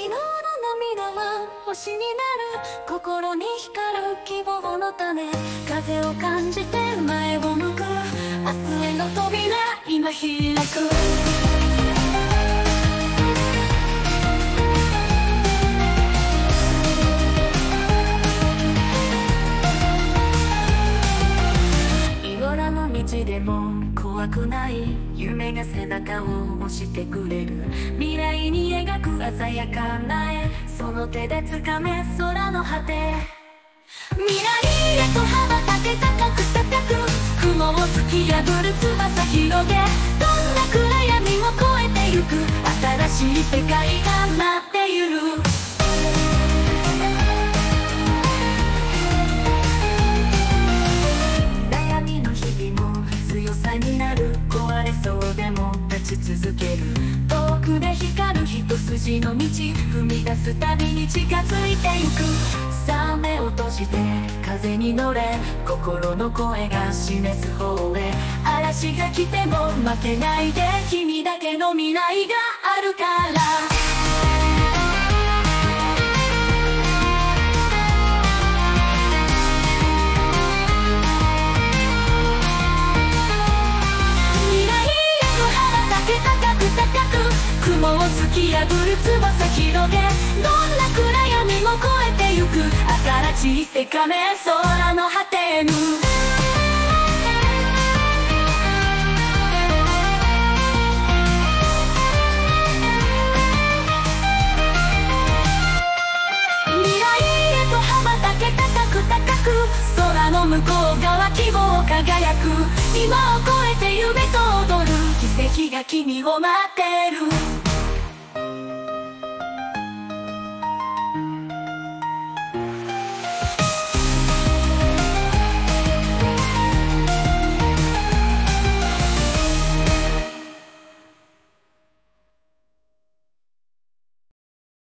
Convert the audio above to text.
日の涙は星になる。心に光る希望の種。風を感じて前を向く。明日への扉今開く。道でも怖くない。夢が背中を押してくれる。未来に描く鮮やかな絵。その手で掴め空の果て。未来へと羽ばたけ高く高く。雲を突き破る翼広げ。どんな暗闇も越えてゆく。新しい世界が待っている。になる。壊れそうでも立ち続ける。遠くで光る一筋の道。踏み出すたびに近づいてゆく。さあ目を閉じて風に乗れ。心の声が示す方へ。嵐が来ても負けないで。君だけの未来があるから。雲を突き破る翼広げ。どんな暗闇も越えてゆく。新しい世界空の果てぬ。未来へと羽ばたけ高く高く。空の向こう側希望輝く。今を超えて夢と踊る。奇跡が君を待ってる。